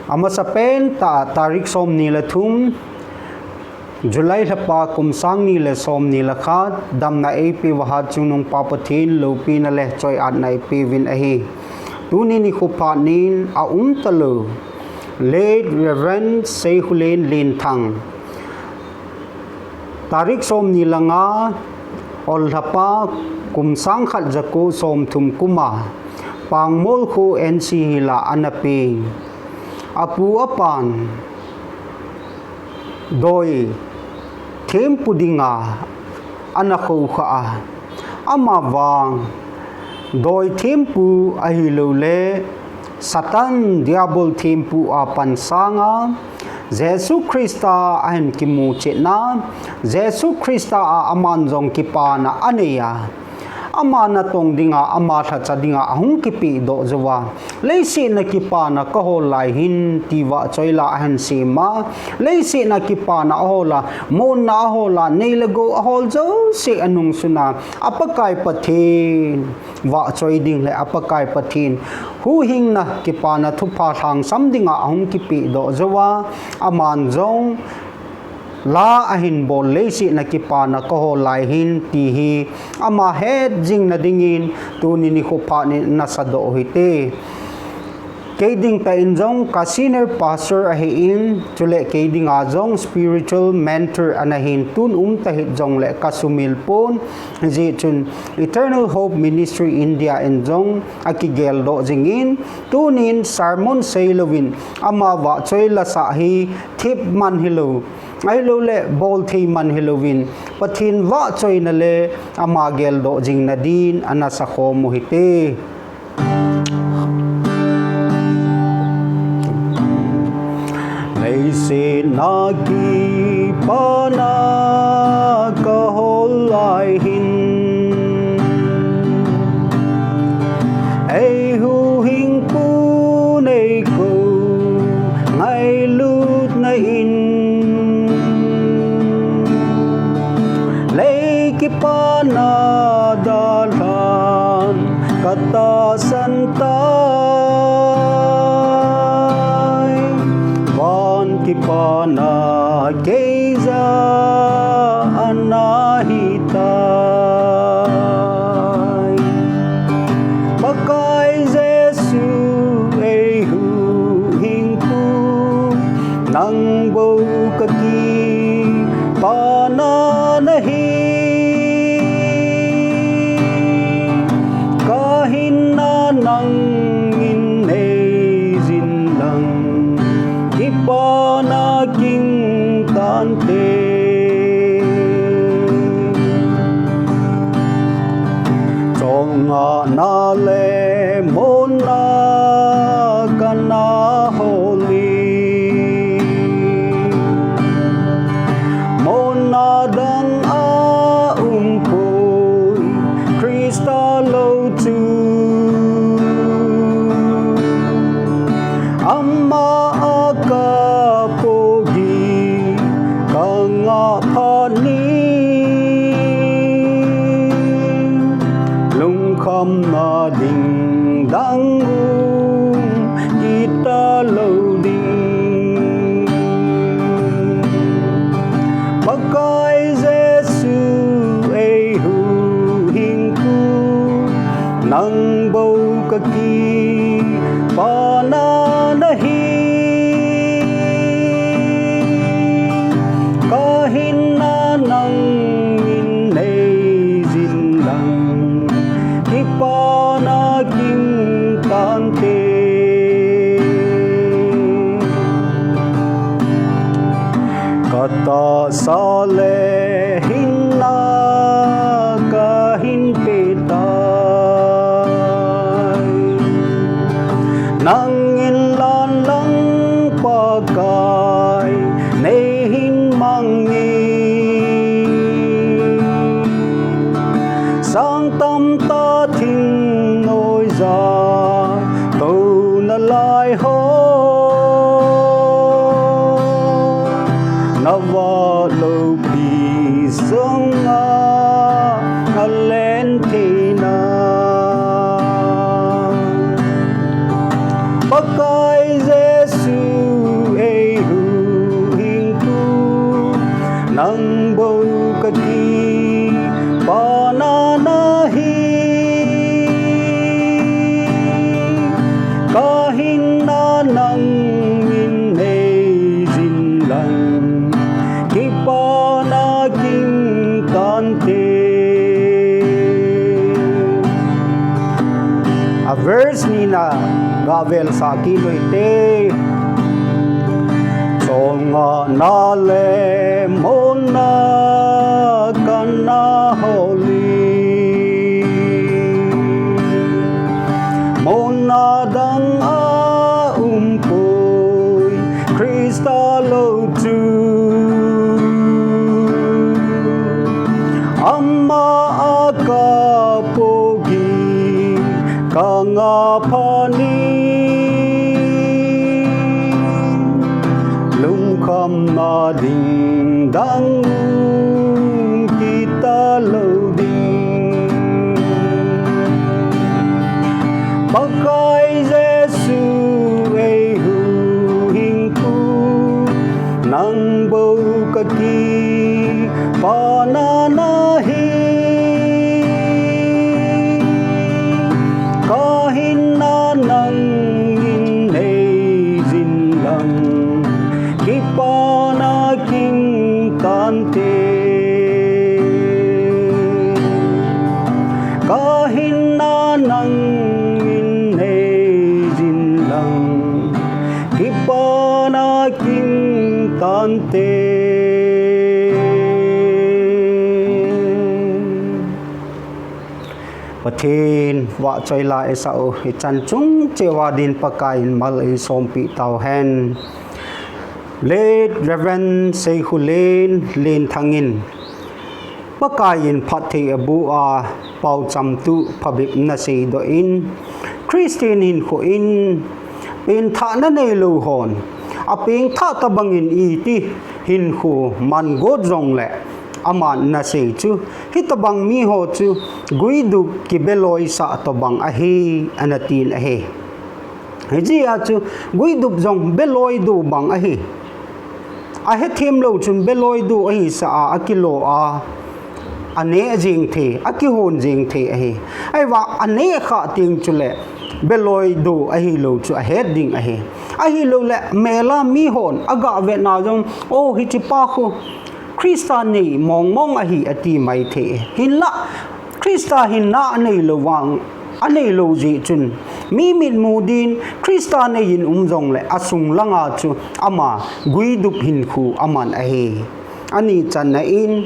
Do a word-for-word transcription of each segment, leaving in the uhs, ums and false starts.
Amasa pen tah tarik somni le thum, July lhapa kum sang ni le somni le khat, damna eipeuva hat chungnungpa Pathen loupina le choiatna eipeuvin ahi. Tuni nikho phat nin aumtalou Late Reverend Seikholen Lenthang, tarik somni le nga, Ol lhapa, kum sang khat jako somthum kuma, Pangmol kho N C Hills a ana peng. Apu apan doi thempu dinga ana khoukhah a, amavang doi thempu ahiloule Satan Diabol thempu a pan sanga Jesu Christa ahin kimuchetna, Jesu Christa a aman jong kipana anei a, ama natong dinga, ama lhacha dinga ahung kipehdoh jouva, leiset a kipana kahol lai hin ti vahchoi la ahin sem a, leiset a kipana ahol a, monna ahol a, nei le gou ahol jouse anungsuna, a Pakai Pathen vahchoi ding le a Pakai Pathen huhhingna kipana thupha lhangsam dinga ahung kipehdoh jouva, aman jong la ahin bol, leiset a kipana kahol lai hin ti hi ama het jingna dingin tuni nikho phat nin nasadoh u hite. Kei dingtah in jong ka senior pastor ahin, chule kei dinga jong spiritual mentor ana hin, tun umtahih jongle kasumil pon, hijeh chun Eternal Hope Ministry India in jong akigeldoh jingin, tunin sermon seilouvin ama vahchoi lasah hi thep man hilou, ahiloule bolthei man hilouvin, Pathen vahchoina le ama geldoh jingna din ana sakhom u hite. Leiset a kipana kahol lai hin, eihuhhingpu neikou ngailutna in, lei kipana dalhan katahsan tai, van kipana keija ana hitai. Pakai Jesu eihuhhingpu, nang bou kakipana nahi. Kahinna nangin neijin lang, kipana ging tante. Cholngahna le monna kana holi, monna dang aumpoi, Christa lou chu. Ama a kapohgih kangah phat in, lungkhamna ding dang um kit talou ding. Pakai Jesu eihuhhingpu, nang bou kakipana nahi. Kahinna nangin neijin lang, kipana ging tante. Katahsa le hinna kahin peh tai, nangin lan lang Pakai neihin mangin. Sang tamtah thingnoi ja touna lai ho, navah loupi Saki loite. Cholngahna le monna kana holi. Monna dang a umpoi Krista lou chu. Ama a kapoh gin kanga pha ni. Lungkhamna ding dang um kita lou ding. Pakai Jesu eihuhhingpu, nang bou kakipana nahi. Kahinna nang in neijin lang, kipana kingtante. Kahinna nang in neijin lang, kipana kingtante. Pathen vahchoi la isah u, hichan chung cheh uva din Pakai in mal eisompeh tauhen. Late Reverend Seikholen Lenthang in Pakai in phatthei aboh a, paochamtuh phabep ana seidoh in, Christian hinkho in pengthahna neilou hon apengthah tobang in iti hinkho man got jongleh, aman ana sei chu, hitobang miho chu guidup kibeloisah tobang ahi, ana tin ahi. Hijeh a chu guidup jong beloidoh bang ahi. Ahethemlou chun beloidoh ahisah a, akilo a, aneh jeng thei, akihon jeng thei ahi. Ahivang aneh khah teng chuleh beloidoh ahilou chu ahet ding ahi. Ahilouleh mel a mihon agah vetna jong, o, hichepa khu Christa nei mongmong ahi, ati maithei. Hinlah Christa hinna aneilou vang, aneilou jeh chun, mi mitmu din Christa neiyin um jongleh asung langa chu ama guidup hinkho aman ahi. Anichanna in,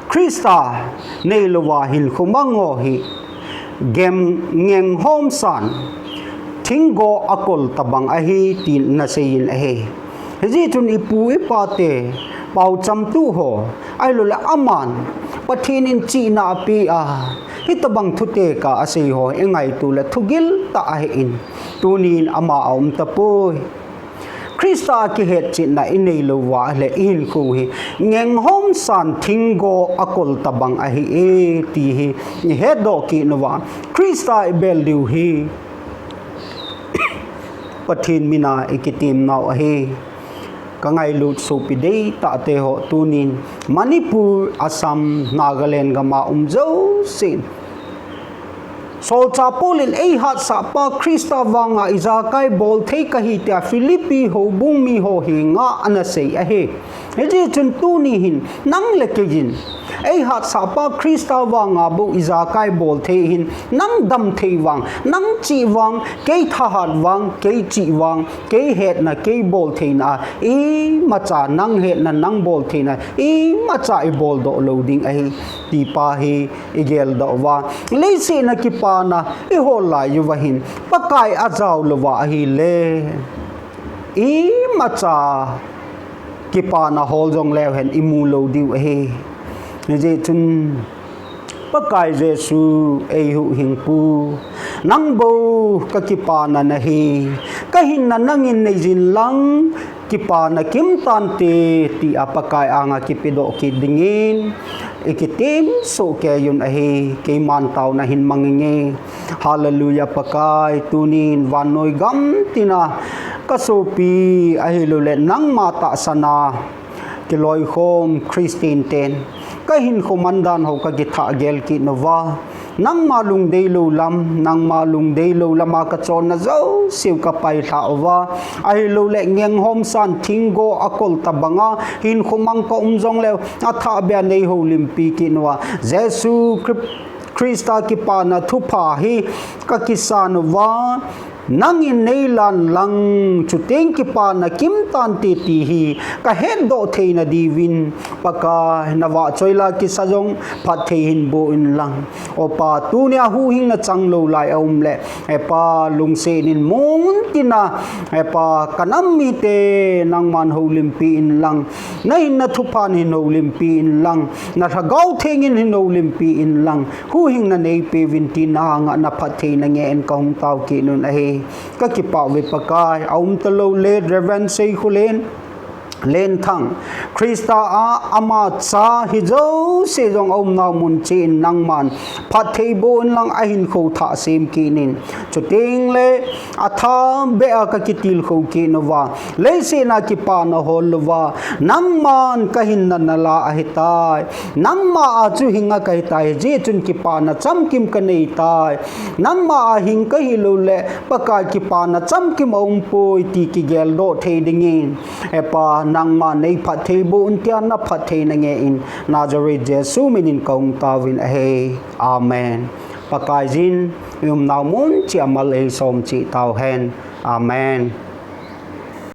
Christa neilouva hinkho mang ho hi, gem ngenghomsan thinggo akol tobang ahi, tin ana seiyin ahi. Hijeh chun ipu ipate, paochamtuh ho, ahilouleh aman Pathen in chihna apeh a, hitobang thutekah asei ho ingaito leh thugil tah ahin, tunin ama aum tapoi. Christa a kihetchetna ineilouva leh ihinkho hi ngenghomsan thinggo akol tobang ahi e, ti hi ihetdoh kit uva, Christa ibel diu hi Pathen mina ikitemnau ahi. Kangailut sopi deitahte ho, tunin Manipur, Assam, Nagaland gam a um jousen, solchah Paul in eihatsahpa Christa vanga ijakai bolthei kahi, tia Philippi houbung miho henga ana sei ahi. Hijeh chun tuni hin nang le keiyin eihatsahpa Christa vanga bou ijakai bolthei hin, nang damthei vang, nang chih vang, kei thahat vang, kei chih vang, kei hetna, kei boltheina a, imacha nang hetna, nang boltheina, imacha iboldoh lou ding ahi, tipa hi igeldoh uva, leiset a kipana ihol lai uva hin, Pakai ajao louva ahile, imacha kipana hol jongleu hen imu lou diu ahi. Hijeh chun Pakai Jesu eihuhhingpu, nang bou kakipana nahi. Kahinna nangin neijin lang, kipana kimtante, tia Pakai anga kipedoh kit dingin ikitem sohkeiyun ahi. Keiman taona hin mang inge. Hallelujah Pakai, tunin vannoi gam tina kasopi ahilouleh nangma tahsan a kiloikhom Christian ten kahinkho mandan ho kakithah gel kit uva, nangma lungdeilou lam, nangma lungdeilou lama kachonna jouseu kapailhah uva, ahilouleh ngenghomsan thinggo akol tobanga hinkho mang kaum jongleu, athahbeh a neihoulimpi kit uva, Jesu Khri-, Christa kipana thupha hi kakisan uva, Nangin neilan lang, chuteng kipana kimtante ti hi kahetdoh theina diuvin, Pakai, navahchoila kisa jong phatthei hinboh inlang. O Pa, tunia huhhingna changlou lai aumle, e Pa, lungsetnin muntina, e Pa, kanam mite nangman houlimpi inlang, nahinna thuphan hin houlimpi inlang, na Lhagao Thengin hin houlimpi inlang, huhhingna neipeuvin tin nanga naphattheina ngeh in kahung tao kitnun ahi. Kakipah uve Pakai, aumtalou late Reverend Seikholen, Lenthang, Christa a ama cha hijouse jong aumnau mun cheh in nangman phatthei boh inlang, ahinkho thah sem kitnin. Chutengle athabeh a kakitilkhou kitnuva, leiset a kipana hollouva, nangman kahinna nala ahitai. Nangma a chu hinga kahitai, hijeh chun kipana chamkim kaneitai. Nangma a hing kahiloule, Pakai, kipana chamkim aumpoi ti kigeldoh thei dingin, e Pa, nangman neiphatthei boh un tia naphattheina ngeh in, Nazareth Jesu minin kahung taovin ahi. Amen. Pakaiyin iumnau mun cheh a mal eisom cheh tauhen. Amen.